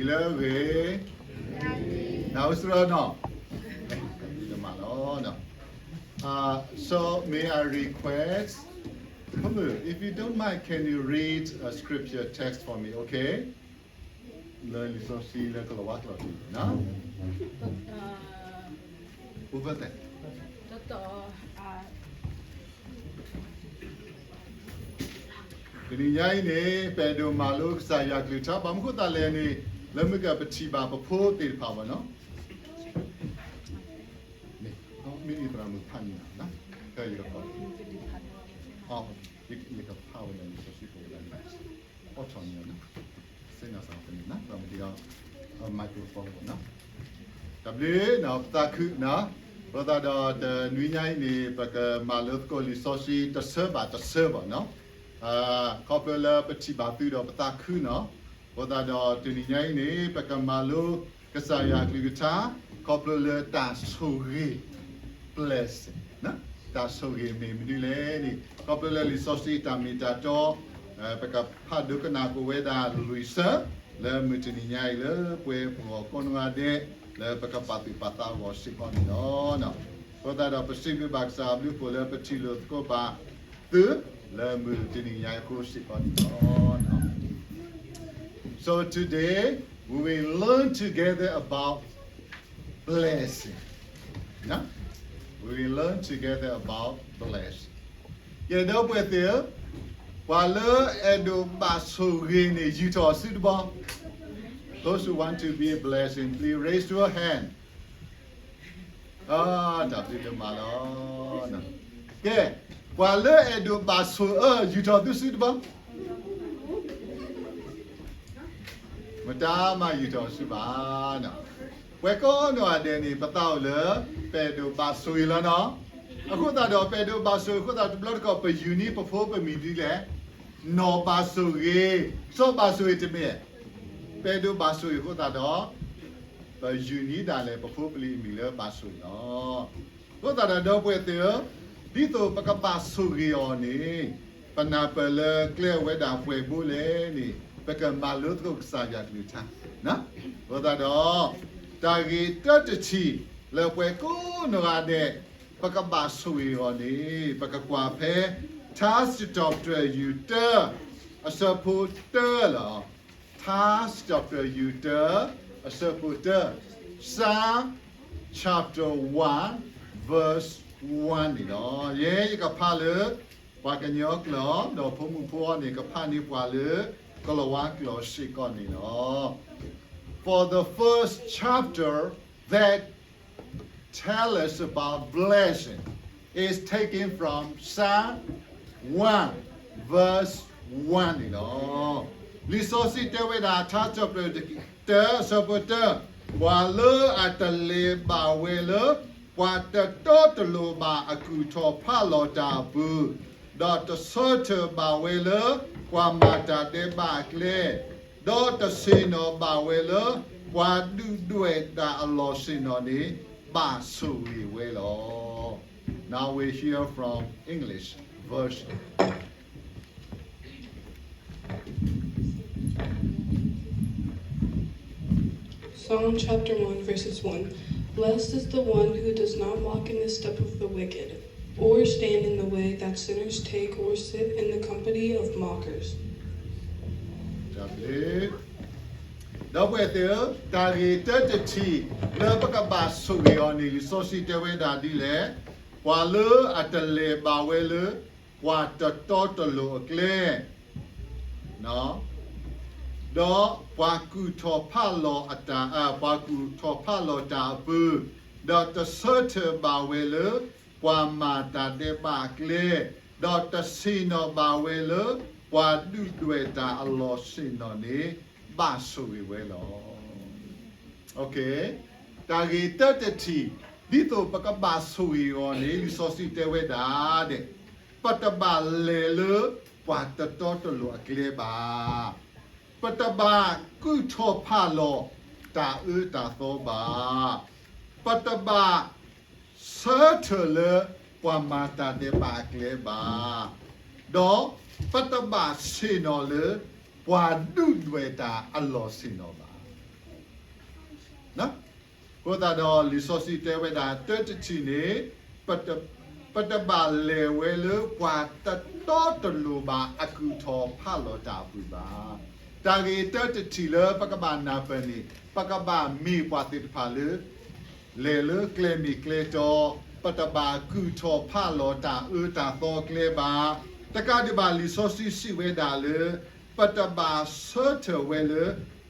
လၢဂ့ၤ, နၢ်ဟူစ့ၢ်ကီးနီၤ, မ့ၢ်တမၤလီၤနီၤ. Uh, so may I request, Pamu, if you don't mind, can you read a scripture text for me, okay? လၢလံာ်စီဆှံလၢကလၤဝါကျိာ်န့ၣ်နီၤ. အိၣ်ဖဲတဲ တနံၤညါအံၤန့ၣ် ပအဲၣ်ဒိးမၤလိကစၢ်ယွၤကလုၢ်ကထါ ဘၣ်မနုၤဃိသတးလဲၣ်န့ၣ် လၢမုၢ်ကပထံၣ်ဘၣ်ပဖိသ့ၣ်တဖၣ်ဘၣ်နီၤ. မ့ၢ်သရၣ်မုၣ်ဖးန့ၣ်နီၤ, ယကဖး, ယကဖးဝဲဒၣ်လံာ်စီဆှံပူၤဝဲဒၣ်န့ၣ်, အိးထီၣ်န့ၣ်နီၤ, စ့ၢ်နီၤစ့ၢ်ကီးန့ၣ်နီၤ, ဒီးမ့ၢ်ဒ်အီၤ microphone နီၤ. တၢ်ဘျုးနီၤ ပသးခုနီၤ, အဃိသတးဒီးတနွံညါအံၤန့ၣ် ပကမၤလိသကိးလံာ်စီဆှံတဆၢဘၣ်တဆၢဘၣ်နီၤ. ခီဖျိလၢပထံၣ်ဘၣ်သုဒီးပသးခုနီၤ, အဃိသတးဒီးတနံၤညါအံၤန့ၣ် ပကမၤလိကစၢ်ယွၤကလုၢ်ကထါ ခီဖျိလၢတၢ်ဆိၣ်ဂ့ၤ blessing တၢ်ဆိၣ်ဂ့ၤမ့ၢ်မနုၤလဲၣ်န့ၣ် ခီဖျိလၢလံာ်စီဆှံတၢ်မ့ၢ်တၢ်တီ ပကဖးဒိကနၣ်ကိးဝဲဒၣ်လွံၢ်ဆၢ လၢမုၢ်တနံၤညါအံၤလၢပှဲၤပဂီၢ်ကိးနီၢ်ဂၤဒဲး လၢပကပာ်သူၣ်ပာ်သးအဂီၢ်စ့ၢ်ကီးန့ၣ်လီၤ. အဃိသတးဒီးပစံးဘျုးဘၣ်ကစၢ်အဘျုးအဖှိၣ်လၢပထံၣ်လိာ်သကိးဘၣ်သု လၢမုၢ်တနံၤညါအံၤအဃိစ့ၢ်ကီးန့ၣ်လီၤ. So today we will learn together about blessing. We will learn together about blessing. ကဲ ဒီပုၢ်ဝဲၢ်သ့ၣ်ဧၢ, ပှၤလၢအဲၣ်ဒိးဘၣ်ဆိၣ်ဂ့ၤန့ၣ် ယူာ်ထီၣ်အစုတဘီ. Those who want to be a blessing, please raise your hand. တၢ်ဘျုးဒိၣ်မးလီၤ. ကဲ ပှၤလၢအဲၣ်ဒိးဘၣ်ဆိၣ်အၢ ယူာ်ထီၣ်သုစုတဘီ. မတၤမၤယူာ်ထီၣ်စုဘၣ်. ပှၤကိးနီၢ်ဂၤဒဲးန့ၣ် ပသးအိၣ်လၢ ပအဲၣ်ဒိးဘၣ်ဆိၣ်ဂ့ၤလီၤနီၤ. အဃိသတးဒီး ပအဲၣ်ဒိးဘၣ်ဆိၣ်ဂ့ၤအဃိသတး တဘျီတခီၣ်ပယူၢ်န့ၢ်ပဖိပမံၤဒ်လဲၣ်, နီၢ်ဘၣ်ဆိၣ်ဂ့ၤ, စီၤဘၣ်ဆိၣ်ဂ့ၤတမ့ၢ်. ပအဲၣ်ဒိးဘၣ်ဆိၣ်ဂ့ၤအဃိသတးဒီး ပယူၢ်န့ၢ်ဒၣ်လဲာ်ပဖိပလံၤအမံၤလၢဘၣ်ဆိၣ်ဂ့ၤလီၤ. အဃိသတးဒီး ဒီပုၢ်ဝဲၢ်သ့ၣ်ဧၢ, ဒ်သိးပကဘၣ်ဆိၣ်ဂ့ၤအီၤန့ၣ် ပနၢ်ပၢၢ်လၢကျဲအိၣ်ဝဲဒၣ်ပှဲၤဘိလဲၣ်န့ၣ် ပကမၤလိသကိးကစၢ်ယွၤကလုၢ်ကထါ. အဃိသတးဒီး တၢ်ဂ့ၢ်တၢတထံၣ်လၢပှၤကိးနီၢ်ဂၤဒဲး ပကဘၣ်ဆိၣ်ဂ့ၤအီၤန့ၣ် ပကကွၢ်ဖဲ ထါ စံးထီၣ်ပတြၢၤ ယူၢ်တၢ အဆၢဖိတၢလီၤ. ထါ စံးထီၣ်ပတြၢၤ ယူၢ်တၢ အဆၢဖိတၢ, Psalm chapter one verse one န့ၣ်လီၤ. ယဲယကဖးလၢ ပှၤကညီကျိာ် ဒီးဖိမုၣ်ဖိအီၤန့ၣ် ကဖးန့ၢ်ပှၤလၢ ကလၤဝါကျိာ်စ့ၢ်ကီးန့ၣ်လီၤ. For the first chapter that tell us about blessing is taken from Psalm one verse one န့ၣ်လီၤ. လံာ်စီဆှံတဲဝဲဒၣ် ထါ စံးထီၣ်ပတြၢၤ တၢ အဆၢဖိတၢ, ပှၤလၢအတလဲၤဘၣ်ဝဲလၢ ပှၤတတီတလိၤဘၣ်အကူၣ်ထီၣ်ဖးလီၤတၢ်အပူၤ, ဒီးတဆၢထၢၣ်ဘၣ်ဝဲလၢ ပှၤမၤတၢ်ဒဲးဘးအကျဲ, ဒီးတဆ့ၣ်နီၤဘၣ်ဝဲလၢ ပှၤဒုၣ်ဒွဲၣ်တၢ်အလီၢ်ဆ့ၣ်နီၤန့ၣ် ဘၣ်ဆိၣ်ဂ့ၤဝဲလီၤ. Now we hear from English version. Psalm chapter one, verses one. Blessed is the one who does not walk in the step of the wicked, or stand in the way that sinners take, or sit in the company of mockers. တၢ်ဘျုး ဒီပုၢ်ဝဲၢ်သ့ၣ်ဧၢ, တၢ်ဂ့ၢ်တၢတထံၣ်လၢပကဘၣ်ဆိၣ်ဂ့ၤအီၤန့ၣ် လံာ်စီဆှံတဲဝဲဒၣ်ဒ်လဲၣ်, ပှၤလၢအတလဲၤဘၣ်ဝဲလၢ ပှၤတတီတလိၤအကျဲ ဒီးပှၤကူၣ်ထီၣ်ဖးလီၤအတၢ်, ပှၤကူၣ်ထီၣ်ဖးလီၤတၢ်အပူၤ, ဒီးတဆၢထၢၣ်ဘၣ်ဝဲလၢ ပှၤမၤတၢ်ဒဲးဘးအကျဲ, ဒီးတဆ့ၣ်နီၤဘၣ်ဝဲလၢ ပှၤဒုၣ်ဒွဲၣ်တၢ်အလီၢ်ဆ့ၣ်နီၤန့ၣ် ဘၣ်ဆိၣ်ဂ့ၤဝဲလီၤ. တၢ်ဂ့ၢ်တၢတထံၣ် ဒ်သိးပကဘၣ်ဆိၣ်ဂ့ၤအီၤန့ၣ် လံာ်စီဆှံတဲဝဲဒၣ်ဒဲး, ပတဘၣ်လဲၤလၢပှၤတတီတလိၤအကျဲဘၣ်. ပတဘၣ်ကူၣ်ထီၣ်ဖးလီၤတၢ်အၢတၢ်သီဘၣ်. ပတဘၣ်ဆၢထၢၣ်လၢပှၤမၤတၢ်ဒဲးဘးအကျဲဘၣ်. ဒီးပတဘၣ်ဆ့ၣ်နီၤလၢပှၤဒုၣ်ဒွဲၣ်တၢ်အလီၢ်ဆ့ၣ်နီၤဘၣ်. အဃိသတးဒီးလံာ်စီဆှံတဲဝဲဒၣ်တၢတထံၣ်န့ၣ်, ပတ, ပတဘၣ်လဲၤဝဲလၢပှၤတတီတလိၤဘၣ်အကုၢ်ထီၣ်ဖးလီၤတၢ်အပူၤဘၣ်. တၢ်ဂ့ၢ်တၢတထံၣ်လၢပကဘၣ်နၢ်ပၢၢ်န့ၣ်, ပကဘၣ်မ့ၢ်ပှၤသ့ၣ်တဖၣ်လၢ လဲၤလၢကျဲမ့ၢ်ကျဲတီ, ပတဘၣ်ကုၢ်ထီၣ်ဖးလီၤတၢ်အၢတၢ်သီအကျဲဘၣ်. တကးဒံးဘၣ်လံာ်စီဆှံစံးဝဲဒၣ်လၢ ပတဘၣ်ဆၢထၢၣ်ဝဲလၢ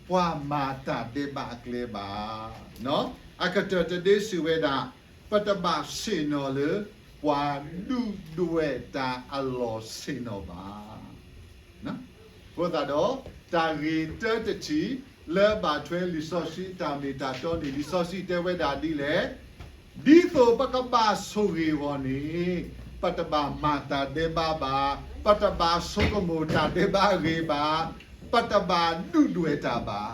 ပှၤမၤတၢ်ဒဲးဘးအကျဲဘၣ်. အကတၢၢ်တဒ့စံးဝဲဒၣ်, ပတဘၣ်ဆ့ၣ်နီၤလၢ ပှၤဒုၣ်ဒွဲၣ်တၢ်အလီၢ်ဆ့ၣ်နီၤဘၣ်. အဃိသတးဒီး တၢ်ဂ့ၢ်တၢတထံၣ် လၢအဘၣ်ထွဲလံာ်စီဆှံအတၢ်မ့ၢ်တၢ်တီန့ၣ် လံာ်စီဆှံတဲဝဲဒၣ်ဒ်လဲၣ်, ဒ်သိးပကဘၣ်ဆိၣ်ဂ့ၤအဂီၢ်န့ၣ်, ပတဘၣ်မၤတၢ်ဒဲးဘးဘၣ်, ပတဘၣ်ဆိကမိၣ်တၢ်ဒဲးဘးအဂ့ၢ်ဘၣ်, ပတဘၣ်ဒုၣ်ဒွဲၣ်တၢ်ဘၣ်.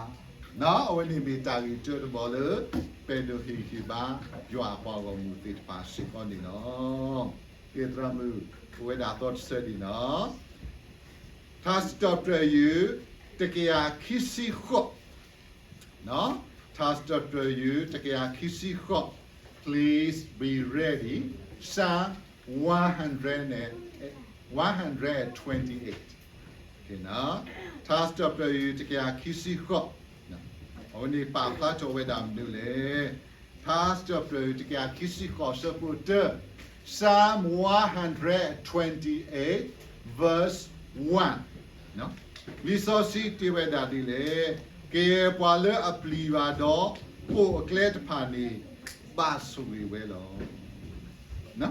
အဝဲန့ၣ်မ့ၢ်တၢ်ဂ့ၢ်တၢတဘီလၢ ပအဲၣ်ဒိးဟ့ၣ်ဂံၢ်ဟ့ၣ်ဘါ ယွၤအပှၤဂီၢ်မုၢ်သ့ၣ်တဖၣ်စ့ၢ်ကီးန့ၣ်လီၤ. ကသရၣ်မုၣ် အိၣ်ဝဲဒၣ်အသီတဆၢဒံးနီၤ. ထါစံးထီၣ်ပတြၢၤယုၢ် တကယၤခံဆံဃိး, ထါစံးထီၣ်ပတြၢၤယုၢ် တကယၤခံဆံဃိး, Please be ready, Psalm one hundred, one hundred twenty-eight. ထါစံးထီၣ်ပတြၢၤယုၢ် တကယၤခံဆံဃိး, အဝဲန့ၣ်ပာ်ဖျါထီၣ်ဝဲဒၣ်မနုၤလဲၣ်. ထါစံးထီၣ်ပတြၢၤယုၢ် တကယၤခံဆံဃိး အဆၢဖိတၢ, Psalm one hundred twenty-eight, verse one. လံာ်စီဆှံတဲဝဲဒၣ်ဒ်လဲၣ်, ကယဲၢ်ပှၤလၢအပျံၤယွၤဒီးပိာ်အကျဲတဖၣ်န့ၣ် ဘၣ်ဆိၣ်ဂ့ၤဝဲလီၤ.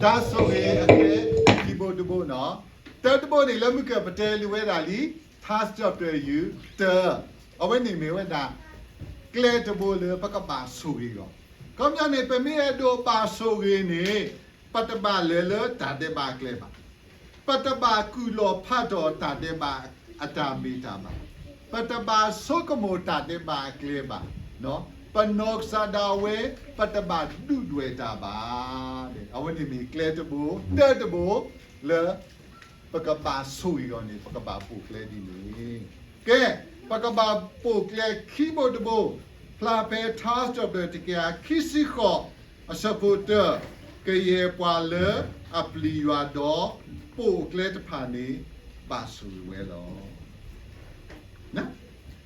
တၢ်ဆိၣ်ဂ့ၤအကျဲခံဘိတဘိနီၤ. တၢတဘိန့ၣ် လၢမုၢ်ကၢၢ်ပတဲလံဝဲဒၣ်လံ, ထါစံးထီၣ်ပတြၢၤယုၢ်တၢ, အဝဲန့ၣ်မ့ၢ်ဝဲဒၣ် ကျဲတဘိလၢပကဘၣ်ဆိၣ်ဂ့ၤအဂီၢ်. ခီပညီန့ၣ် ပမ့ၢ်အဲၣ်ဒိးဘၣ်ဆိၣ်ဂ့ၤန့ၣ်, ပတဘၣ်လဲၤလၢတၢ်ဒဲးဘးအကျဲဘၣ်. ပတဘၣ်ကုၢ်လီၤဖးထီၣ်တၢ်ဒဲးဘးအတၢ်မ့ၢ်တၢ်ဘၣ်. ပတဘၣ်ဆိကမိၣ်တၢ်ဒဲးဘးအကျဲဘၣ်. ပနီၢ်ကစၢ်ဒၣ်ဝဲ ပတဘၣ်ဒုၣ်ဒွဲၣ်တၢ်ဘၣ်. အဝဲန့ၣ်မ့ၢ်ကျဲတဘိ, တၢတဘိလၢ ပကဘၣ်ဆိၣ်ဂ့ၤအဂီၢ်န့ၣ် ပကဘၣ်ပိာ်ကျဲဒ်န့ၣ်. ကဲ, ပကဘၣ်ပိာ်ကျဲခံဘိတဘိ, ဖျါဖဲထါစံးထီၣ်ပတြၢၤတကယၤခံဆံဃိး အဆၢဖိတၢ, ကယဲၢ်ပှၤလၢအပျံၤယွၤဒီးပိာ်အကျဲတဖၣ်န့ၣ် ဘၣ်ဆိၣ်ဂ့ၤဝဲလီၤ.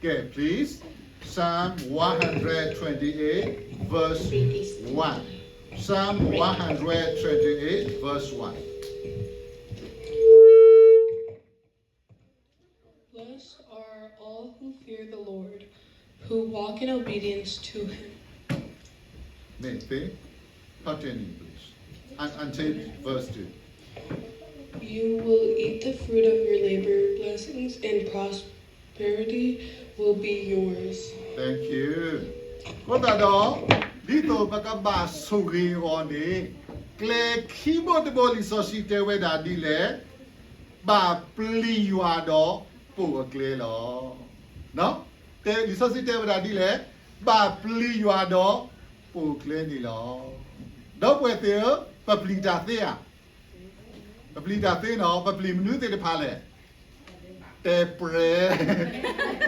Kay, please. Psalm one hundred twenty-eight, verse one. Psalm one hundred twenty-eight, verse one. Blessed are all who fear the Lord, who walk in obedience to him. Mete, continue, please. And until verse two. You will eat the fruit of your labor, blessings and prosperity will be yours. Thank you. အဃိသတးဒီး, ဒ်သိးပကဘၣ်ဆိၣ်ဂ့ၤအဂီၢ်န့ၣ်, ကျဲခံဘိတဘိလံာ်စီဆှံတဲဝဲဒၣ်ဒ်လဲၣ်, ဘၣ်ပျံၤယွၤဒီးပိာ်အကျဲလီၤ. လံာ်စီဆှံတဲဝဲဒၣ်ဒ်လဲၣ်, ဘၣ်ပျံၤယွၤဒီးပိာ်အကျဲန့ၣ်လီၤ. ဒီပုၢ်ဝဲၢ်သ့ၣ်ဧၢ, ပပျံၤတၢ်သ့ဧါ. ပပျံၤတၢ်သ့နီၤ, ပပျံၤမနုၤသ့ၣ်တဖၣ်လဲၣ်. တဲးပြဲး,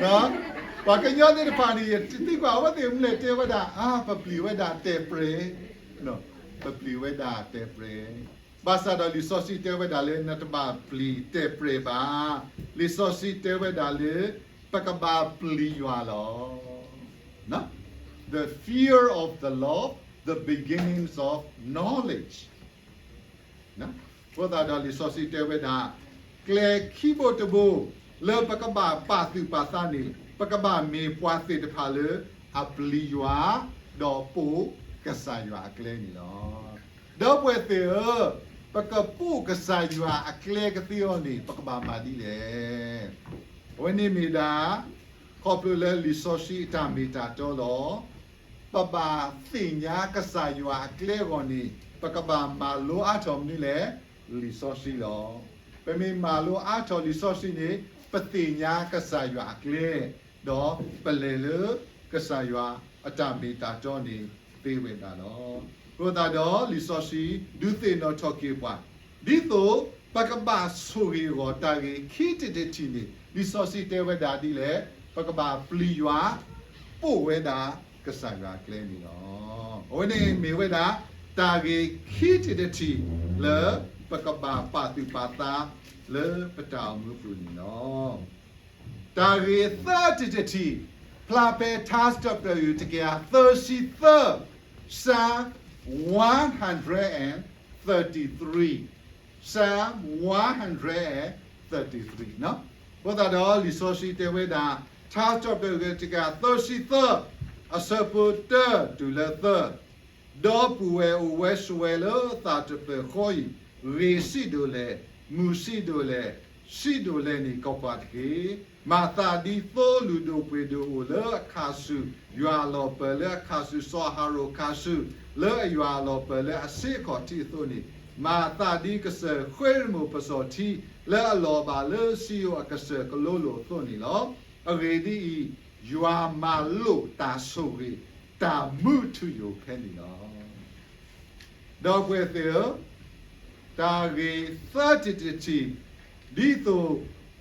ပှၤကညီသ့ၣ်တဖၣ်န့ၣ် ယသံကွၢ်အဝဲသ့ၣ်မနုၤလဲၣ် တဲဝဲဒၣ်, အါ, ပပျံၤဝဲဒၣ်တဲးပြဲး, ပပျံၤဝဲဒၣ်တဲးပြဲး. ဘၣ်ဆၣ်ဒီးလံာ်စီဆှံတဲဝဲဒၣ်လၢနတဘၣ်ပျံၤတဲးပြဲးဘၣ်. လံာ်စီဆှံတဲဝဲဒၣ်လၢ ပကဘၣ်ပျံၤယွၤလီၤ. The fear of the Lord, the beginnings of knowledge. အဃိသတးဒီးလံာ်စီဆှံတဲဝဲဒၣ်, ကျဲခံဘိတဘိ လၢပကဘၣ်ပာ်သူၣ်ပာ်သးန့ၣ် ပကဘၣ်မ့ၢ်ပှၤသ့ၣ်တဖၣ်လၢအပျံၤယွၤ, ဒီးပိာ်ကစၢ်ယွၤအကျဲန့ၣ်လီၤ. ဒီပုၢ်ဝဲၢ်သ့ၣ်ဧၢ, ပကပိာ်ကစၢ်ယွၤအကျဲကသ့အီၤန့ၣ် ပကဘၣ်မၤဒ်လဲၣ်. အဝဲန့ၣ်မ့ၢ်ဒၣ် ခီဖျိလၢလံာ်စီဆှံအတၢ်မ့ၢ်တၢ်တီလီၤ. ပဘၣ်သ့ၣ်ညါကစၢ်ယွၤအကျဲအဂီၢ်န့ၣ် ပကဘၣ်မၤလိအါထီၣ်မနုၤလဲၣ်, လံာ်စီဆှံလီၤ. ပမ့ၢ်မၤလိအါထီၣ်လံာ်စီဆှံန့ၣ် ပသ့ၣ်ညါကစၢ်ယွၤအကျဲ, ဒီးပလဲၤလၢကစၢ်ယွၤအတၢ်မ့ၢ်တၢ်တီန့ၣ်သ့ဝဲဒၣ်လီၤ. အဃိသတးဒီးလံာ်စီဆှံ ဒုးသ့ၣ်နီၣ်ထီၣ်က့ၤပှၤ ဒ်သိးပကဘၣ်ဆိၣ်ဂ့ၤအဂီၢ် တၢ်ဂ့ၢ်ခံတထံၣ်န့ၣ် လံာ်စီဆှံတဲဝဲဒၣ်ဒ်လဲၣ်, ပကဘၣ်ပျံၤယွၤ, ပိာ်ဝဲဒၣ် ကစၢ်ယွၤအကျဲန့ၣ်လီၤ. အဝဲန့ၣ်မ့ၢ်ဝဲဒၣ် တၢ်ဂ့ၢ်ခံထံၣ်တထံၣ်လၢ ပကဘၣ်ပာ်သူၣ်ပာ်သးလၢပတၢ်အိၣ်မူပူၤန့ၣ်လီၤ. တၢ်ဂ့ၢ်သၢထံၣ်တထံၣ်, ဖျါဖဲထါစံးထီၣ်ပတြၢၤတကယၤသၢဆံသၢ, Psalm one hundred and thirty-three, Psalm one hundred and thirty-three အဃိသတးဒီး လံာ်စီဆှံတဲဝဲဒၣ် ထါစံးထီၣ်ပတြၢၤတကယၤသၢဆံသၢ အဆၢဖိတၢတုၤလၢသၢ, ဒီပုၢ်ဝဲၢ်အိၣ်ဝဲဆိးဝဲလၢသးတဖျၢၣ်ဃီအံၤ, ဂ့ၤဆံးဒိၣ်လဲၣ်, မုာ်ဆံးဒိၣ်လဲၣ်, ဆံးဒိၣ်လဲၣ်န့ၣ် ကွၢ်ကွၢ်တက့ၢ်. မၤသးဒ်သိလုၢ်ဒိၣ်ပှ့ၤဒိၣ်အိၣ်လၢအခါဆူၣ် ယွၤအလီၢ်ပၢၢ်လၢအခါဆူၣ် စီၤအၤဟရိၣ်အခါဆူၣ် လၢအယွၤအလီၢ်ပၢၢ်လၢအဆ့ခီၣ်ထံးအသိးန့ၣ်, မၤသးဒ်ကစၢၢ်ဃ့ရမိၣ်ပစီၤထံ လၢအလီၤဘၣ်လၢစံယိၣ်အကစၢၢ်ကလိလိာ်အသိးန့ၣ်လီၤ. အဂ့ၢ်ဒ်အံၤ, ယွၤမၤလိာ်တၢ်ဆိၣ်ဂ့ၤ တၢ်မူထူယိာ်ဖဲန့ၣ်လီၤ. ဒီပုၢ်ဝဲၢ်သ့ၣ်ဧၢ, တၢ်ဂ့ၢ်သၢထံၣ်တထံၣ် ဒ်သိး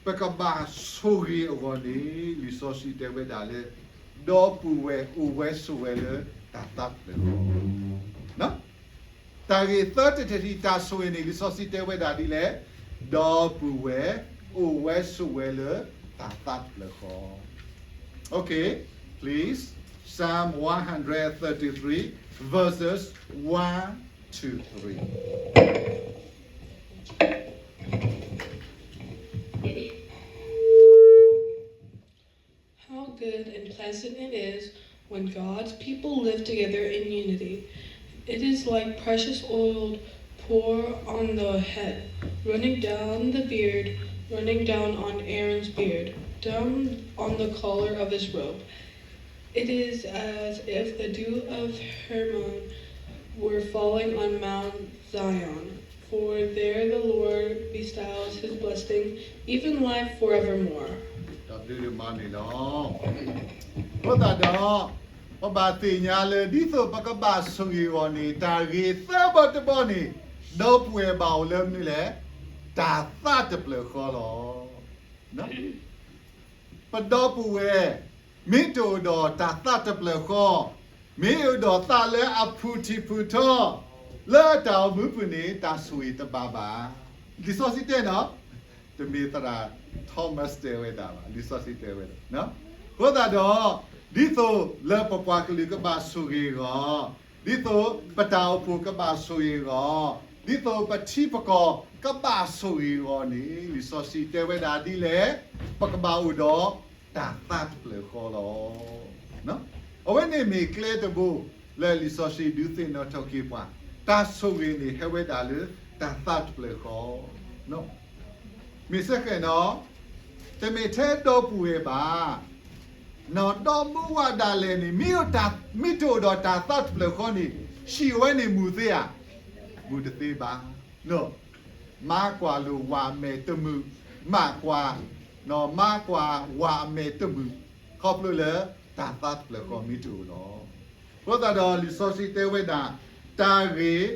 ပကဘၣ်ဆိၣ်ဂ့ၤအဂီၢ်န့ၣ် လံာ်စီဆှံတဲဝဲဒၣ်လၢ ဒီပုၢ်ဝဲၢ်အိၣ်ဝဲဆိးဝဲလၢတၢ်သးတဖျၢၣ်ဃီ တၢ်ဂ့ၢ်သၢထံၣ်တထံၣ် တၢ်ဆိၣ်ဂ့ၤန့ၣ် လံာ်စီဆှံတဲဝဲဒၣ်ဒ်လဲၣ်, ဒီပုၢ်ဝဲၢ်အိၣ်ဝဲဆိးဝဲလၢတၢ်သးတဖျၢၣ်ဃီ. Okay, please, Psalm one hundred thirty-three, verses one to three. How good and pleasant it is when God's people live together in unity. It is like precious oil pour on the head, running down the beard, running down on Aaron's beard, down on the collar of his robe. It is as if the dew of Hermon were falling on Mount Zion, for there the Lord bestows his blessing, even life forevermore. တၢ်ဘျုးဒိၣ်မးန့ၣ်လီၤ. အဃိသတးဒီး ပဘၣ်သ့ၣ်ညါလၢ ဒ်သိးပကဘၣ်ဆိၣ်ဂ့ၤအဂီၢ်န့ၣ် တၢ်ဂ့ၢ်သၢဘီတဘီန့ၣ် ဒီပုၢ်ဝဲၢ်ဘၣ်အိၣ်လၢမနုၤလဲၣ်, တၢ်သးတဖျၢၣ်ဃီလီၤ. ပဒီပုၢ်ဝဲၢ် မ့ၢ်တအိၣ်ဒီးတၢ်သးတဖျၢၣ်ဃီ, မ့ၢ်အိၣ်ဒီးသးလၢအဖုၣ်ထံၣ်ဖုၣ်ထီ, လၢတၢ်အိၣ်မူပူၤန့ၣ် တၢ်ဆိၣ်ဂ့ၤတဘၣ်ဘၣ်. လံာ်စီဆှံတဲနီၤ, တမ့ၢ်သရၣ် Thomas တဲဝဲဒၣ်ဘၣ်, လံာ်စီဆှံတဲဝဲဒၣ်. အဃိသတးဒီး ဒ်သိးလၢပပှၤကလုာ်ကဘၣ်ဆိၣ်ဂ့ၤအဂီၢ်, ဒ်သိးပတၢ်အိၣ်ဖှိၣ်ကဘၣ်ဆိၣ်ဂ့ၤအဂီၢ်, ဒ်သိးပထံပကီၢ်ကဘၣ်ဆိၣ်ဂ့ၤအဂီၢ်န့ၣ် လံာ်စီဆှံတဲဝဲဒၣ်ဒ်လဲၣ်, ပကဘၣ်အိၣ်ဒီးတၢ်သးတဖျၢၣ်ဃီလီၤ. အဝဲန့ၣ်မ့ၢ်ကျဲတဘိလၢလံာ်စီဆှံဒုးသ့ၣ်နီၣ်ထီၣ်က့ၤပှၤ, တၢ်ဆိၣ်ဂ့ၤန့ၣ်ဟဲဝဲဒၣ်လၢတၢ်သးတဖျၢၣ်ဃီ မ့ၢ်စ့ၢ်ကီးနီၤ, တမ့ၢ်ထဲဒီပုၢ်ဝဲၢ်ဘၣ်, နီၢ်ဒီမါဝၤဒၣ်လဲာ်န့ၣ် မ့ၢ်တအိၣ်ဒီးတၢ်သးတဖျၢၣ်ဃီန့ၣ် ဟံၣ်ဝဲန့ၣ်မုာ်သ့ဧါ, မုာ်တသ့ဘၣ်. မါကွၢ်လိာ်ဝၤအမဲာ်တမုာ်, မါကွၢ်, မါကွၢ်ဝၤအမဲာ်တမုာ်, ခီဖျိလၢတၢ်သးတဖျၢၣ်ဃီမ့ၢ်တအိၣ်လီၤ. အဃိသတးဒီးလံာ်စီဆှံတဲဝဲဒၣ်, တၢ်ဂ့ၢ်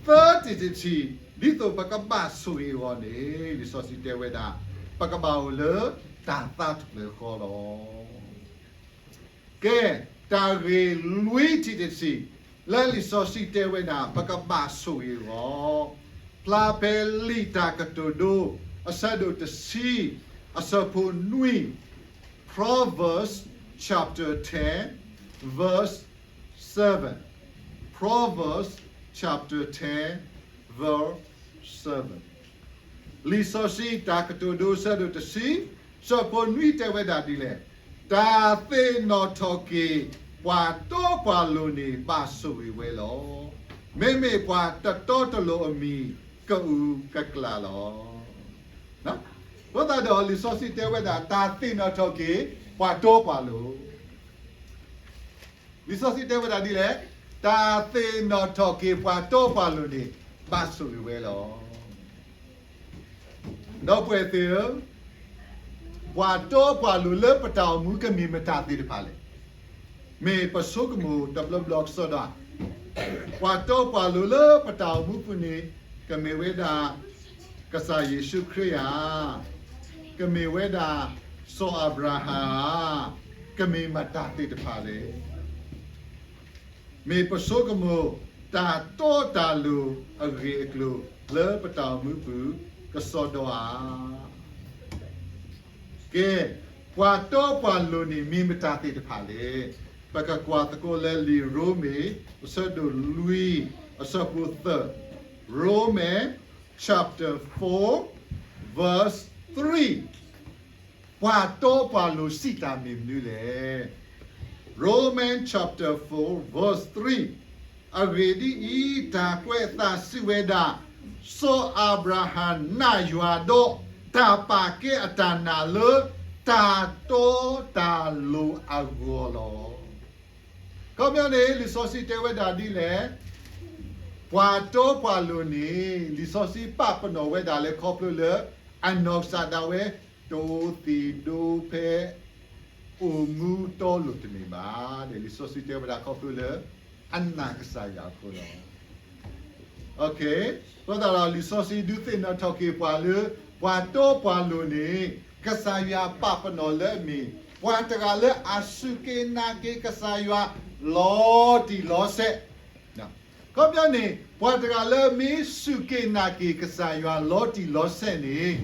သၢတံၢ်တထံၣ် ဒ်သိးပကဘၣ်ဆိၣ်ဂ့ၤအဂီၢ်န့ၣ် လံာ်စီဆှံတဲဝဲဒၣ်, ပကဘၣ်အိၣ်လၢတၢ်သးတဖျၢၣ်ဃီလီၤ. ကဲ, တၢ်ဂ့ၢ်လွံၢ်ထံၣ်တထံၣ် လၢလံာ်စီဆှံတဲဝဲဒၣ် ပကဘၣ်ဆိၣ်ဂ့ၤအဂီၢ်, ဖျါဖဲလံာ်တၢ်ကတိၤဒိ အဆၢဒိၣ်တဆံ အဆၢဖိနွံ, Proverbs chapter ten, verse seven. Proverbs chapter ten, verse seven. လံာ်စီဆှံတၢ်ကတိၤဒိဆၢဒိၣ်တဆံ, ဆၢဖိနွံတဲဝဲဒၣ်ဒ်လဲၣ်, တၢ်သ့ၣ်နီၣ်ထီၣ်က့ၤပှၤတီပှၤလိၤန့ၣ် ဘၣ်ဆိၣ်ဂ့ၤဝဲလီၤ. မ့မ့ၢ်ပှၤတတီတလိၤအမံၤ ကအုၣ်ကကျၢ်လီၤ. အဃိသတးဒီးလံာ်စီဆှံတဲဝဲဒၣ် တၢ်သ့ၣ်နီၣ်ထီၣ်က့ၤပှၤတီပှၤလိၤ လံာ်စီဆှံတဲဝဲဒၣ်ဒ်လဲၣ်, တၢ်သ့ၣ်နီၣ်ထီၣ်က့ၤပှၤတီပှၤလိၤန့ၣ် ဘၣ်ဆိၣ်ဂ့ၤဝဲလီၤ. ဒီပုၢ်ဝဲၢ်သ့ၣ်ဧၢ, ပှၤတီပှၤလိၤလၢပတၢ်အိၣ်မူကမ့ၢ်မတၤသ့ၣ်တဖၣ်လဲၣ်. မ့ၢ်ပဆိကမိၣ်တဘျီဘျီကစီဒီ, ပှၤတီပှၤလိၤလၢပတၢ်အိၣ်မူပူၤန့ၣ် ကမ့ၢ်ဝဲဒၣ် ကစၢ်ယ့ၣ်ၡူးခရံာ်ဧါ, ကမ့ၢ်ဝဲဒၣ်စီၤအၤဘြၤဟၣ်ဧါ, ကမ့ၢ်မတၤသ့ၣ်တဖၣ်လဲၣ်. မ့ၢ်ပဆိကမိၣ်တၢ်တီတၢ်လိၤအဂ့ၢ်အကျိၤလၢပတၢ်အိၣ်မူပူၤ ကစီဒီဧါ. ကဲ, ပှၤတီပှၤလိၤန့ၣ်မ့ၢ်မတၤသ့ၣ်တဖၣ်လဲၣ်. ပကကွၢ်သကိးလၢလံာ်ရိမ့ၤ အဆၢဒိၣ်လွံၢ် အဆၢဖိသၢ, Romans chapter four, verse three. ပှၤတီပှၤလိၤစံးတၢ်မ့ၢ်မနုၤလဲၣ်. Romans chapter four, verse three. အဂ့ၢ်ဒ်အံၤ, တၢ်ကွဲးအသးစံးဝဲဒၣ်, စီၤအၤဘြၤဟၣ်နာ်ယွၤဒီး တၢ်ပာ်ကဲအတၢ်နာ်လၢ တၢ်တီတၢ်လိၤအဂီၢ်လီၤ. ခီပညီန့ၣ် လံာ်စီဆှံတဲဝဲဒၣ်ဒ်လဲၣ်. ပှၤတီပှၤလိၤန့ၣ် လံာ်စီဆှံပာ်ပနီၣ်ဝဲဒၣ်လၢခီဖျိလၢ အနီၢ်ကစၢ်ဒၣ်ဝဲ တအိၣ်သ့ၣ်ဒိဖဲ အိၣ်မူတီလိၤတမ့ၢ်ဘၣ်. လံာ်စီဆှံတဲဝဲဒၣ်ခီဖျိလၢ အနာ်ကစၢ်ယွၤအဃိလီၤ. အဃိသတးဒီး လံာ်စီဆှံဒုးသ့ၣ်နီၣ်ထီၣ်က့ၤပှၤလၢ ပှၤတီပှၤလိၤန့ၣ် ကစၢ်ယွၤပာ်ပနီၣ်လၢအမ့ၢ် ပှၤတဂၤလၢအစူၢ်က့ၤနာ်က့ၤကစၢ်ယွၤ လီၤတံၢ်လီၤဆဲး. ခီပညီန့ၣ် ပှၤတဂၤလၢမ့ၢ်စူၢ်က့ၤနာ်က့ၤကစၢ်ယွၤလီၤတံၢ်လီၤဆဲးန့ၣ်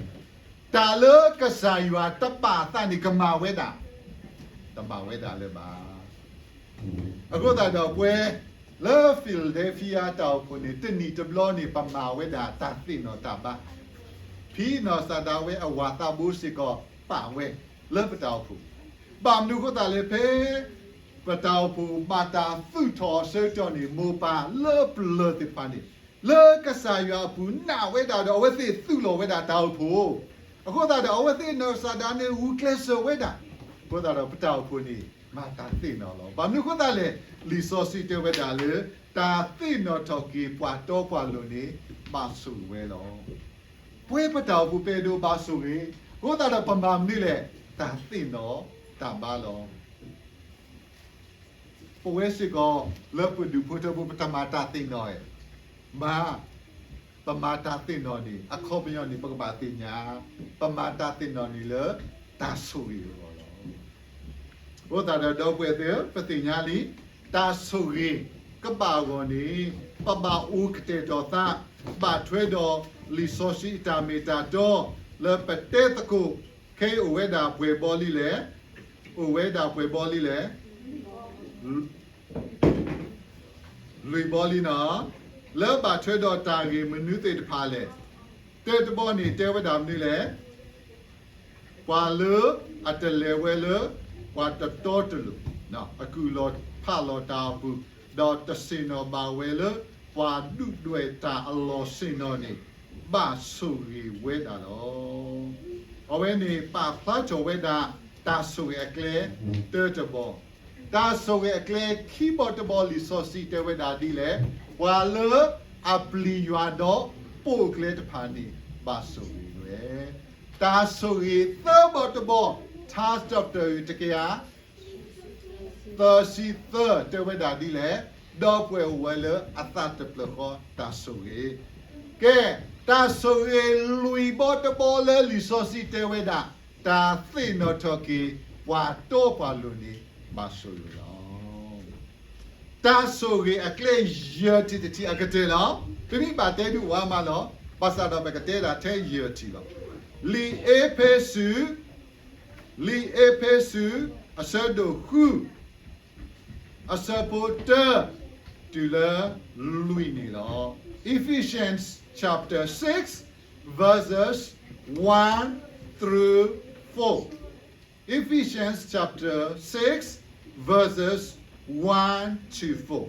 တၢ်လၢကစၢ်ယွၤတပာ်အသးန့ၣ် ကမၤဝဲဒၣ်, တမၤဝဲဒၣ်လၢၤဘၣ်. အဃိသတးဒီး ပဝဲလၢ Philadelphia တၢ်အိၣ်ဖှိၣ်န့ၣ် တနံၣ်တဘျီန့ၣ် ပမၤဝဲဒၣ်တၢ်သ့ၣ်နီၣ်တၢ်ဘါ, ဖံနီၢ်ကစၢ်ဒၣ်ဝဲအဝၤသးဘိစ့ၢ်ကီး ပာ်ဝဲလၢပတၢ်အိၣ်ဖှိၣ်. ဘၣ်မနုၤအဃိသတးလဲၣ်, ဖဲပတၢ်အိၣ်ဖှိၣ်ဘၣ်တၢ်သူၣ်ထီၣ်အဆၢကတီၢ်န့ၣ် မိၢ်ပၢ်လၢပျၢၤသ့ၣ်တဖၣ်န့ၣ် လၢကစၢ်ယွၤအပူၤနာ်ဝဲဒၣ်ဒီး အဝဲသ့ၣ်သူၣ်လီၤဝဲဒၣ်တၢ်အိၣ်ဖှိၣ်. အဃိသတးဒီး အဝဲသ့ၣ်နီၢ်ကစၢ်ဒၣ်န့ၣ် ဂုာ်ကျဲးစၢးဝဲဒၣ်. အဃိသတးဒီး ပတၢ်အိၣ်ဖှိၣ်န့ၣ် မၤတၢ်သ့ၣ်နီၣ်လီၤ. ဘၣ်မနုၤအဃိသတးလဲၣ်, လံာ်စီဆှံတဲဝဲဒၣ်လၢ တၢ်သ့ၣ်နီၣ်ထီၣ်က့ၤပှၤတီပှၤလိၤန့ၣ် ဘၣ်ဆိၣ်ဂ့ၤဝဲလီၤ. ပဝဲပတၢ်အိၣ်ဖှိၣ်ပအဲၣ်ဒိးဘၣ်ဆိၣ်ဂ့ၤ, အဃိသတးဒီးပမၤမနုၤလဲၣ်, တၢ်သ့ၣ်နီၣ်တၢ်ဘါလီၤ. ပဝဲစ့ၢ်ကီးလၢပဒူၣ်ဖိထၢဖိ ပတမၤတၢ်သ့ၣ်နီၣ်ဧါ. မၤ, ပမၤတၢ်သ့ၣ်နီၣ်န့ၣ် အခီပညီန့ၣ် ပကဘၣ်သ့ၣ်ညါ, ပမၤတၢ်သ့ၣ်နီၣ်န့ၣ်လၢတၢ်ဆိၣ်ဂ့ၤအဂီၢ်လီၤ. အဃိသတးဒီး ဒီပုၢ်ဝဲၢ်သ့ၣ်ဧၢ, ပသ့ၣ်ညါလံ, တၢ်ဆိၣ်ဂ့ၤကဘၣ်အဂီၢ်န့ၣ် ပဘၣ်အိၣ်ကတဲာ်ကတီၤသး ဘၣ်ထွဲဒီးလံာ်စီဆှံအတၢ်မ့ၢ်တၢ်တီ လၢပတဲသကိး ခဲအံၤအိၣ်ဝဲဒၣ်ပှဲၤဘီလံလဲၣ်, အိၣ်ဝဲဒၣ်ပှဲၤဘီလံလဲၣ်, လွံၢ်ဘီလံနီၤ, လၢဘၣ်ထွဲဒီးတၢ်ဂ့ၢ်မနုၤသ့ၣ်တဖၣ်လဲၣ်. တၢတဘီန့ၣ်တဲဝဲဒၣ်မနုၤလဲၣ်, ပှၤလၢအတလဲၤဝဲလၢ ပှၤတတီတလိၤ အကုၢ်လီၤဖးလီၤတၢ်အပူၤ, ဒီးတဆ့ၣ်နီၤဘၣ်ဝဲလၢ ပှၤဒုၣ်ဒွဲၣ်တၢ်အလီၢ်ဆ့ၣ်နီၤန့ၣ် ဘၣ်ဆိၣ်ဂ့ၤဝဲဒၣ်လီၤ. အဝဲန့ၣ်ပာ်ဖျါထီၣ်ဝဲဒၣ် တၢ်ဆိၣ်ဂ့ၤအကျဲတၢတဘီ, တၢ်ဆိၣ်ဂ့ၤအကျဲခံဘီတဘီ လံာ်စီဆှံတဲဝဲဒၣ်ဒ်လဲၣ်, ပှၤလၢအပျံၤယွၤဒီးပိာ်အကျဲတဖၣ်န့ၣ် ဘၣ်ဆိၣ်ဂ့ၤဝဲ. တၢ်ဆိၣ်ဂ့ၤသၢဘီတဘီ, ထါစံးထီၣ်ပတြၢၤတကယၤ သၢဆံသၢ တဲဝဲဒၣ်ဒ်လဲၣ်, ဒီပုၢ်ဝဲၢ်အိၣ်ဝဲလၢအသးတဖျၢၣ်ဃီတၢ်ဆိၣ်ဂ့ၤ. ကဲ, တၢ်ဆိၣ်ဂ့ၤလွံၢ်ဘီတဘီလၢလံာ်စီဆှံတဲဝဲဒၣ်, တၢ်သ့ၣ်နီၣ်ထီၣ်က့ၤ ပှၤတီပှၤလိၤန့ၣ် ဘၣ်ဆိၣ်ဂ့ၤလီၤ. တၢ်ဆိၣ်ဂ့ၤအကျဲယဲၢ်ထံၣ်တထံၣ်အကတၢၢ်လီၤ. ပမ့ၢ်ဘၣ်တဲဒုးဝဲမးလီၤ, ဘၣ်ဆၣ်ဒီးပကတဲဒၣ်ထဲယဲၢ်ထံၣ်လီၤ. လံာ်အ့းဖ့းစူး လံာ်အ့းဖ့းစူး အဆၢဒိၣ်ဃု အဆၢဖိတၢ တုၤလၢလွံၢ်န့ၣ်လီၤ. Ephesians chapter six, verses one through four. Ephesians chapter six, verses one to four.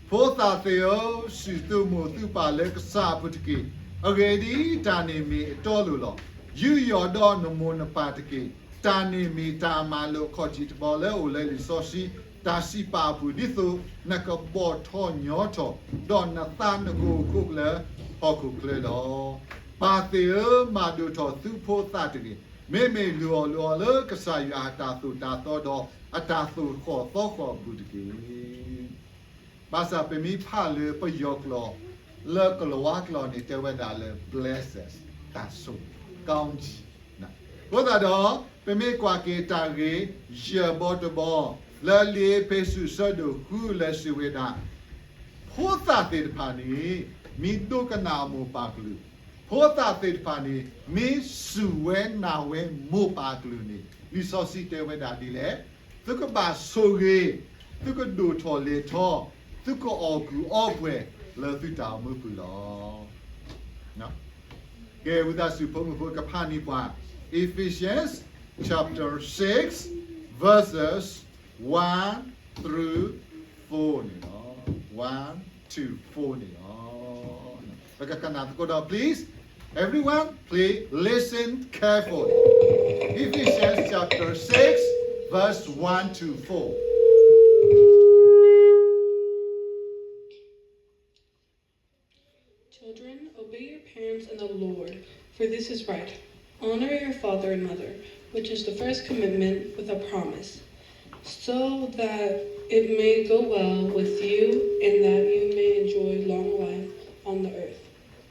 ဖိသၣ်သ့ၣ်ဧၢ, စူၢ်သုမိၢ်သုပၢ်လၢကစၢ်အပူၤတက့ၢ်. အဂ့ၢ်ဒ်အံၤ, တၢ်န့ၣ်မ့ၢ်အတီအလိၤလီၤ. ယူးယီၣ်ဒီးနမိၢ်နပၢ်တက့ၢ်. တၢ်န့ၣ်မ့ၢ်တၢ်မၤလိာ်အခီၣ်ထံးတဘီလၢအိၣ်လၢလံာ်စီဆှံ တၢ်စံးပာ်အပူၤ, ဒ်သိးနကဘီၣ်ထီၣ်ညီထီၣ်, ဒီးနသးနကအိၣ်ဃိလၢဟီၣ်ခိၣ်ချၢလီၤ. ပၢ်သ့ၣ်ဧၢ, မၤဒိၣ်ထီၣ်သုဖိသၣ်တဂ့ၤ. မ့မ့ၢ်လုၢ်အီၣ်လုၢ်အီလၢကစၢ်ယွၤအတၢ်သိၣ်တၢ်သီဒီး အတၢ်သိၣ်ဃီၣ်သီဃီၣ်အပူၤတက့ၢ်. ဘၣ်ဆၣ်ပမ့ၢ်ဖးလၢပယီၤကျိာ်, လၢကလၤဝါကျိာ်န့ၣ် တဲဝဲဒၣ်လၢ blessed, တၢ်ဆိၣ်ဂ့ၤ, ကောင်းချီး. အဃိသတးဒီး ပမ့ၢ်ကွၢ်က့ၤတၢ်ဂ့ၢ်ယဲၢ်ဘီတဘီ, လၢလံာ်အ့းဖ့းစူး အဆၢဒိၣ်ဃု လဲၤစံးဝဲဒၣ်, ဖိသၣ်သ့ၣ်တဖၣ်န့ၣ် မ့ၢ်ဒိကနၣ်အမိၢ်ပၢ်ကလုၢ်, ဖိသၣ်သ့ၣ်တဖၣ်န့ၣ် မ့ၢ်စူၢ်ဝဲနာ်ဝဲမိၢ်ပၢ်ကလုၢ်န့ၣ် လံာ်စီဆှံတဲဝဲဒၣ်ဒ်လဲၣ်, သုကဘၣ်ဆိၣ်ဂ့ၤ, သုကဒိၣ်ထီၣ်လဲၤထီ, သုကအီၣ်ကူၣ်အီပှဲၤလၢသုတၢ်အိၣ်မူပူၤလီၤ. ကဲ ဝံသးစူၤဖိမုၣ်ဖိကဖးန့ၢ်ပှၤ Ephesians chapter six, verses one through four န့ၣ်လီၤ. One to four န့ၣ်လီၤ. ပကကနၣ်သကိးဒီး please, everyone, please listen carefully. Ephesians chapter six, verse one to four. Children, obey your parents in the Lord, for this is right. Honor your father and mother, which is the first commandment with a promise, so that it may go well with you and that you may enjoy long life on the earth.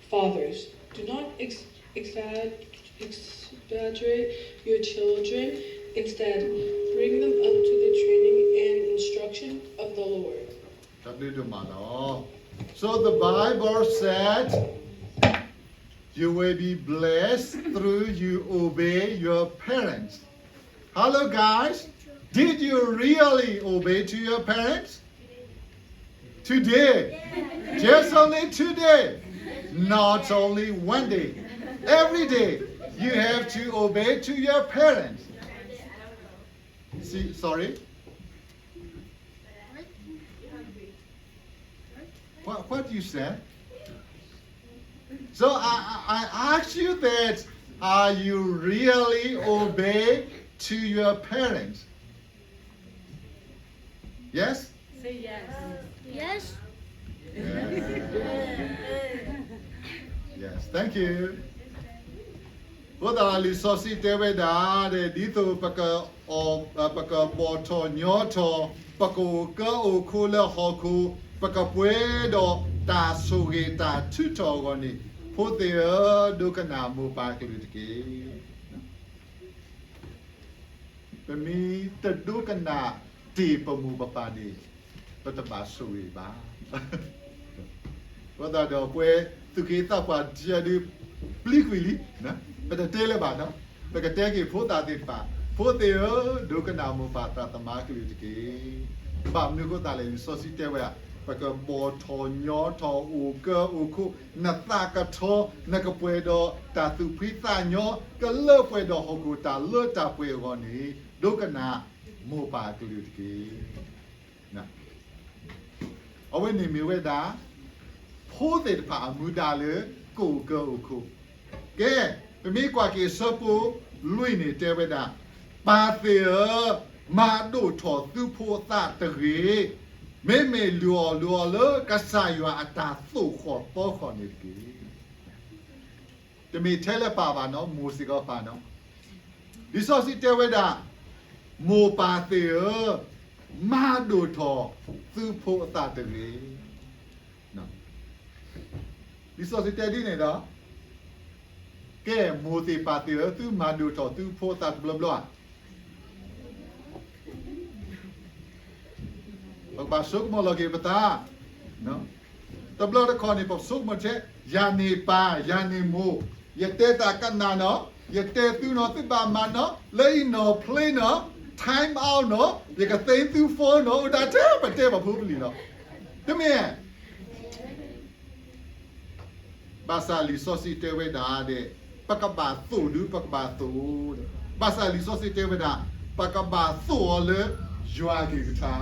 Fathers, do not ex- exag- exaggerate your children. Instead, bring them up to the training and instruction of the Lord. တၢ်ဘျုးဒိၣ်မးလီၤ. So the Bible said, you will be blessed through you obey your parents. Hello, guys. Did you really obey to your parents? Today. Just only today. Not only one day. Every day you have to obey to your parents. See, sorry. What, what you said? So I, I I ask you that, are you really obey to your parents? Yes? Say yes. Yes. Yes. Yes. Thank you. အဃိသတးလံာ်စီဆှံတဲဝဲဒၣ်, ဒ်သိးပက, ပကဘီၣ်ထီၣ်ညီထီၣ်, ပကအိၣ်ကၢအိၣ်ခိးလၢဟီၣ်ခိၣ်, ပကပှဲၤဒီးတၢ်ဆိၣ်ဂ့ၤတၢ်ထုးထီၣ်အဂီၢ်န့ၣ်, ဖိသ့ၣ်ဧၢ, ဒိကနၣ်မိၢ်ပၢ်ကလုၢ်တက့ၢ်. ပမ့ၢ်တဒိကနၣ်တ့ၢ်ပမိၢ်ပပၢ်န့ၣ်, ပတဘၣ်ဆိၣ်ဂ့ၤဘၣ်. အဃိသတးဒီးပဝဲသူၣ်က့သးပှၢ်တဖၣ်ဒုးပျံၤကွံာ်လံ, ပတတဲလၢၤဘၣ်နီၤ, ပကတဲက့ၤဖိသၣ်သ့ၣ်တဖၣ်, ဖိသ့ၣ်ဧၢ, ဒိကနၣ်မိၢ်ပၢ်သရၣ်သမါကလုၢ်တက့ၢ်. ဘၣ်မနုၤအဃိသတးလဲၣ်, လံာ်စီဆှံတဲဝဲဒၣ်, ပကဘီၣ်ထီၣ်ညီထီၣ်အိၣ်ကၢအိၣ်ခိး, နသးကထီ, နကပှဲၤဒီးတၢ်သူၣ်ဖှံသးညီ, ကလၢပှဲၤဒီးဟီၣ်ခိၣ်တၢ်လၢတၢ်ပှဲၤအဂီၢ်န့ၣ်, ဒိကနၣ်မိၢ်ပၢ်ကလုၢ်တက့ၢ်. အဝဲန့ၣ်မ့ၢ်ဝဲဒၣ် ဖိသ့ၣ်တဖၣ်အမူဒါလၢကအိၣ်ကၢအိၣ်ခိး. ကဲ, ပမ့ၢ်ကွၢ်က့ၤအဆၢဖိလွံၢ်န့ၣ်တဲဝဲဒၣ်, ပၢ်သ့ၣ်ဧၢ, မၤဒိၣ်ထီၣ်သုဖိအသးတဂ့ၤ, မ့မ့ၢ်လုၢ်အီၣ်လုၢ်အီလၢကစၢ်ယွၤအတၢ်သိၣ်ဃီၣ်သီဃီၣ်န့ၣ်တက့ၢ်. တမ့ၢ်ထဲလၢပၢ်ဘၣ်နီၤ, မိၢ်စ့ၢ်ကီးပၢ်နီၤ. လံာ်စီဆှံတဲဝဲဒၣ်, မိၢ်ပၢ်သ့ၣ်ဧၢ, မၤဒိၣ်ထီၣ်သုဖိအသးတဂ့ၤ. လံာ်စီဆှံတဲဒ်န့ၣ်ဒီး, ကဲ, မိၢ်သ့ၣ်ပၢ်သ့ၣ်ဧၢ, သုမၤဒိၣ်ထီၣ်သုဖိအသးတဘျီဘျီဧါ. ပကဘၣ်ဆိကမိၣ်လီၤက့ၤပသး, တဘျီတခီၣ်န့ၣ် ပဆိကမိၣ်ထဲ, ယၤန့ၣ်ပၢ်, ယၤန့ၣ်မိၢ်, ယတဲတၢ်ကနၣ်နီၤ, ယတဲသုနီၤ, သုဘၣ်မၤနီၤ, လၢအံၤနီၤဖျ့နီၤ, time outနီၤ, ယကသ့သု phone နီၤ, အိၣ်ဒၣ်ထဲပတဲပဖိပလံၤလီၤ. တမ့ၢ်ဧါ. ဘၣ်ဆၣ်လံာ်စီဆှံတဲဝဲဒၣ်ဒဲး, ပကဘၣ်သိၣ်ဒုး ပကဘၣ်သိၣ်, ဘၣ်ဆၣ်လံာ်စီဆှံတဲဝဲဒၣ်, ပကဘၣ်သိၣ်အီၤလၢယွၤကလုၢ်ကထါ,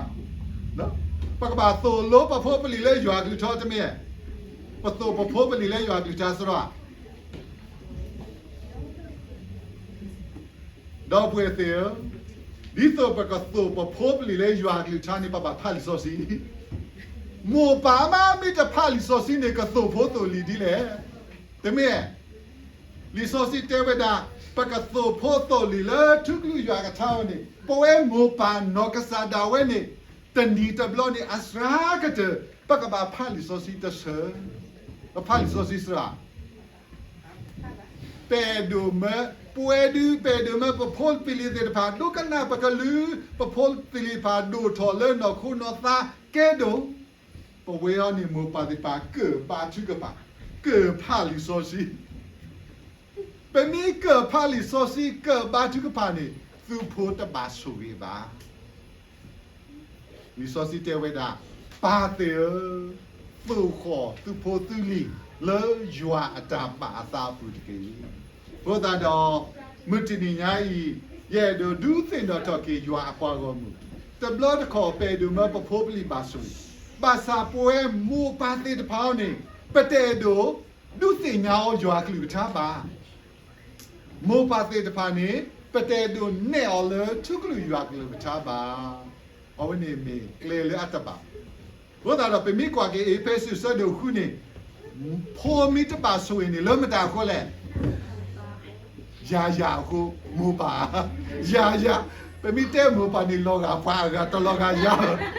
ပကဘၣ်သိၣ်လိပဖိပလံၤလၢယွၤကလုၢ်ကထါ, တမ့ၢ်, ပသိၣ်ပဖိပလံၤလၢယွၤကလုၢ်ကထါစ့ၢ်ကီး. ဒီပုၢ်ဝဲၢ်သ့ၣ်ဧၢ, ဒ်သိးပကသိၣ်ပဖိပလံၤလၢယွၤကလုၢ်ကထါန့ၣ် ပဘၣ်ဖးလံာ်စီဆှံ. မိၢ်ပၢ်မ့ၢ်တဖးလံာ်စီဆှံန့ၣ် ကသိၣ်ဖိသိၣ်လံၤဒ်လဲၣ်. တမ့ၢ်, လံာ်စီဆှံတဲဝဲဒၣ်, ပကသိၣ်ဖိသိၣ်လံၤလၢထူကလုၢ်ယွၤကထါအံၤန့ၣ်, ပဝဲမိၢ်ပၢ်နီၢ်ကစၢ်ဒၣ်ဝဲန့ၣ်, တနံၤတဘျီန့ၣ် အစှၤကတၢၢ် ပကဘၣ်ဖးလံာ်စီဆှံတဆၢ, ပဖးလံာ်စီဆှံစ့ၢ်ကီး. ပအဲၣ်ဒိးမၢ, ပဝဲဒုး ပအဲၣ်ဒိးမၢပဖိပလံၤသ့ၣ်တဖၣ် ဒိကနၣ်ပကလုၢ်, ပဖိပလံၤတဖၣ်ဒိၣ်ထီၣ်လၢနီၢ်ခိနီၢ်သးကဲဒိၣ်, ပဝဲအံၤန့ၣ် မိၢ်ပၢ်သ့ၣ်တဖၣ် ကၢၣ်ဘါထုကဖၣ်, ကၢၣ်ဖးလံာ်စီဆှံ ပမ့ၢ်ကၢၣ်ဖးလံာ်စီဆှံ ကၢၣ်ဘါထုကဖၣ်န့ၣ် သုဖိတဘၣ်ဆိၣ်ဂ့ၤဘၣ်. လံာ်စီဆှံတဲဝဲဒၣ်, ပၢ်သ့ၣ်ဧၢ, သိၣ်ဃီၣ်သုးဖိသုးလံၤလၢယွၤအတၢ်ဘၣ်အသးအပူၤတက့ၢ်. အဃိသတးဒီး မုၢ်တနံၤညါအံၤ ယအဲၣ်ဒိးဒုးသ့ၣ်နီၣ်ထီၣ်က့ၤယွၤအပှၤဂီၢ်မုၢ်, တဘျီတခီၣ်ပအဲၣ်ဒိးမၢပဖိပလံၤဘၣ်ဆိၣ်ဂ့ၤ, ဘၣ်ဆၣ်ပဝဲမိၢ်ပၢ်သ့ၣ်တဖၣ်အံၤန့ၣ် ပတအဲၣ်ဒိးဒုးသ့ၣ်ညါအီၤယွၤကလုၢ်ကထါဘၣ်. မိၢ်ပၢ်သ့ၣ်တဖၣ်န့ၣ် ပတအဲၣ်ဒိးနဲၣ်အီၤလၢထူကလုာ်ယွၤကလုၢ်ကထါဘၣ်. အဝဲန့ၣ်မ့ၢ်ကျဲလၢအတဘၣ်. အဃိသတးဒီး ပမ့ၢ်ကွၢ်က့ၤအ့းဖ့းစူးအဆၢဒိၣ်ဃုန့ၣ်, ဖိမ့ၢ်တဘၣ်ဆိၣ်ဂ့ၤန့ၣ် လၢမတၤအဃိလဲၣ်. ယၤယၤအဃိ, မိၢ်ပၢ်, ယၤယၤ, ပမ့ၢ်တဲမိၢ်ပၢ်န့ၣ် လီၤဂာ်ပှၤအဂၤ တလီၤဂာ်ယၤလီၤ.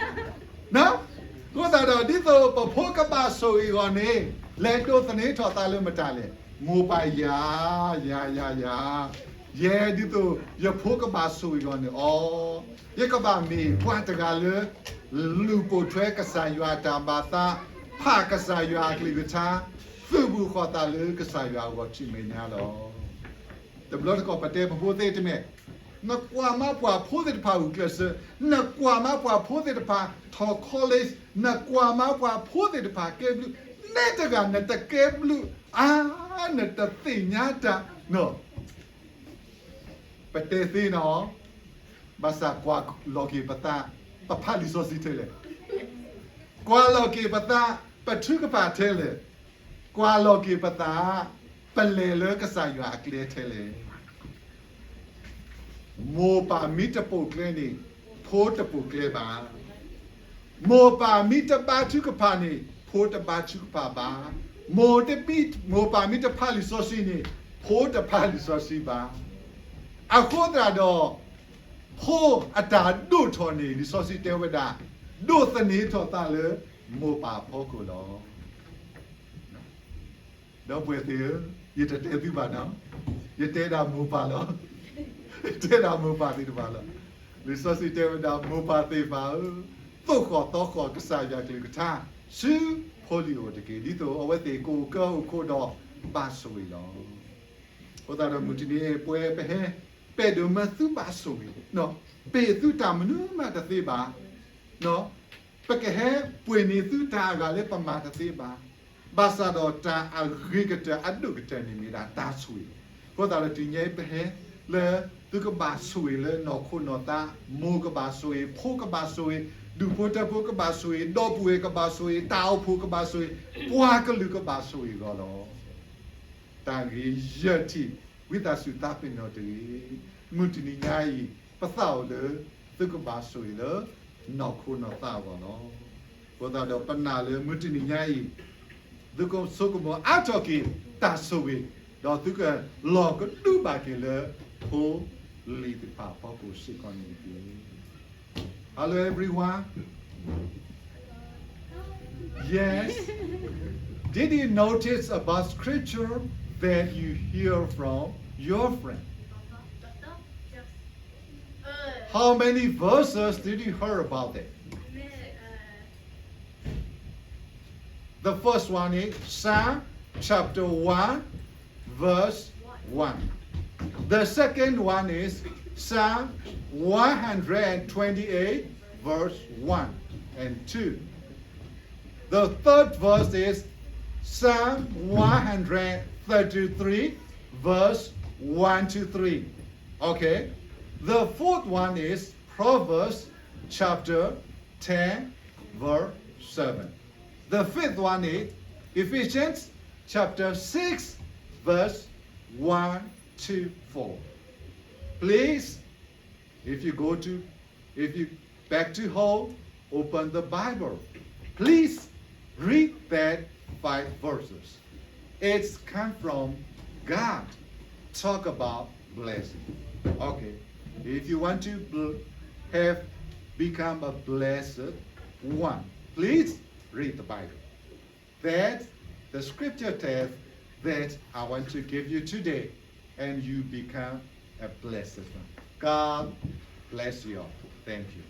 အဃိသတးဒီး ဒ်သိးပဖိကဘၣ်ဆိၣ်ဂ့ၤအဂီၢ်န့ၣ် လဲၤဒိးသန့ၤထီၣ်သးလၢမတၤလဲၣ်. မိၢ်ပၢ်ယၤ, ယၤယၤယၤ, ယဲဒ်သိးယဖိကဘၣ်ဆိၣ်ဂ့ၤအဂီၢ်န့ၣ် အီ, ယကဘၣ်မ့ၢ်ပှၤတဂၤလၢ လူၤပိာ်ထွဲကစၢ်ယွၤအတၢ်ဘၣ်သး, ဖးကစၢ်ယွၤအကလုၢ်ကထါ, သုးဘူးဃီၤသးလၢကစၢ်ယွၤအဂီၢ်ဆူမဲာ်ညါလီၤ. တဘျီတခီၣ်ပတဲပဖိသ့ၣ်တမံၤ, နကွၢ်မးပှၤဖိသ့ၣ်တဖၣ်ဂုာ်ကျဲးစၢး, နကွၢ်မးပှၤဖိသ့ၣ်တဖၣ်ထီၣ် college, နကွၢ်မးပှၤဖိသ့ၣ်တဖၣ်ကဲဘျုး, နဲတဂၤနတကဲဘျုး, အါ, နတသ့ၣ်ညါတၢ်, ပတဲသ့နီၤ, ဘၣ်ဆၣ်ကွၢ်လီၤက့ၤပသး, ပဖးလံာ်စီဆှံထဲလဲၣ်. ကွၢ်လီၤက့ၤပသး, ပထုကဖၣ်ထဲလဲၣ်. ကွၢ်လီၤက့ၤပသး, ပလဲၤလၢကစၢ်ယွၤအကျဲထဲလဲၣ်. မိၢ်ပၢ်မ့ၢ်တပိာ်ကျဲန့ၣ်, ဖိတပိာ်ကျဲဘၣ်. မိၢ်ပၢ်မ့ၢ်တဘါထုကဖၣ်န့ၣ်, ဖိတဘါထုကဖၣ်ဘၣ်. မိၢ်တမ့ၢ်, မိၢ်ပၢ်မ့ၢ်တဖးလံာ်စီဆှံန့ၣ်, ဖိတဖးလံာ်စီဆှံဘၣ်. အဃိသတးဒီး ဖိအတၢ်ဒိၣ်ထီၣ်န့ၣ် လံာ်စီဆှံတဲဝဲဒၣ်, ဒိးသန့ၤထီၣ်သးလၢမိၢ်ပၢ်အဖီခိၣ်လီၤ. ဒီပုၢ်ဝဲၢ်သ့ၣ်ဧၢ, ယတတဲသုဘၣ်နီၤ, ယတဲဒၣ်မိၢ်ပၢ်လီၤ. ယတဲဒၣ်မိၢ်ပၢ်သ့ၣ်တဖၣ်လီၤ. လံာ်စီဆှံတဲဝဲဒၣ် မိၢ်ပၢ်သ့ၣ်တဖၣ်ဧၢ, သိၣ်ဃီၣ်သီဃီၣ်ကစၢ်ယွၤကလုၢ်ကထါ ဆူဖိလံၤအိၣ်တက့ၢ်. ဒ်သိးအဝဲသ့ၣ်ကအိၣ်ကၢအိၣ်ခိးဒီးဘၣ်ဆိၣ်ဂ့ၤလီၤ. အဃိသတးဒီးမုၢ်တနံၤအံၤ ပဝဲပဟဲ ပအဲၣ်ဒိးမၢသုဘၣ်ဆိၣ်ဂ့ၤ, ပဟ့ၣ်သုတၢ်မနုၤမးတသ့ဘၣ်. ပကဟဲပှ့ၤန့ၢ်သုတၢ်အဂၤလၢပမၤတသ့ဘၣ်. ဘၣ်ဆၣ်ဒီးတၢ်အဂ့ၤကတၢၢ်အဒိၣ်ကတၢၢ်န့ၣ် မ့ၢ်ဒၣ်တၢ်ဆိၣ်ဂ့ၤ. အဃိသတးဒီးတနံၤအံၤပဟဲလၢ သုကဘၣ်ဆိၣ်ဂ့ၤလၢနီၢ်ခိနီၢ်သး, မိၢ်ကဘၣ်ဆိၣ်ဂ့ၤ, ဖိကဘၣ်ဆိၣ်ဂ့ၤ, ဒူၣ်ဖိထၢဖိကဘၣ်ဆိၣ်ဂ့ၤ, ဒီပုၢ်ဝဲၢ်ကဘၣ်ဆိၣ်ဂ့ၤ, တၢ်အိၣ်ဖှိၣ်ကဘၣ်ဆိၣ်ဂ့ၤ, ပှၤကလုာ်ကဘၣ်ဆိၣ်ဂ့ၤအဂီၢ်လီၤ. တၢ်ဂ့ၤယဲၢ်ထံၣ် ဝံသးစူၤသးပ့ၤနီၣ်တဂ့ၤ. မုၢ်တနံၤညါအံၤ ပသးအိၣ်လၢ သုကဘၣ်ဆိၣ်ဂ့ၤလၢ နီၢ်ခိနီၢ်သးအဂီၢ်လီၤ. အဃိသတးဒီးပနာ်လၢမုၢ်တနံၤညါအံၤ သုကဆိကမိၣ်အါထီၣ်က့ၤတၢ်ဆိၣ်ဂ့ၤ, ဒီးသုကလီၤကဒုဘၣ်က့ၤလၢ ဖိလံၤသ့ၣ်တဖၣ်အဖီခိၣ်စ့ၢ်ကီးန့ၣ်တက့ၢ်. Hello, everyone. Yes. Did you notice about scripture that you hear from your friend? How many verses did you hear about it? The first one is Psalm chapter one, verse one. The second one is Psalm one hundred twenty-eight, verse one and two. The third verse is Psalm one hundred thirty-three, verse one to three. Okay. The fourth one is Proverbs chapter ten, verse seven. The fifth one is Ephesians chapter six, verse one to four. Please, if you go to, if you back to home, open the Bible. Please read that five verses. It's come from God. Talk about blessing. Okay. If you want to bl- have become a blessed one, please read the Bible. That the scripture tells that I want to give you today, and you become a blessed one. God bless you all. Thank you.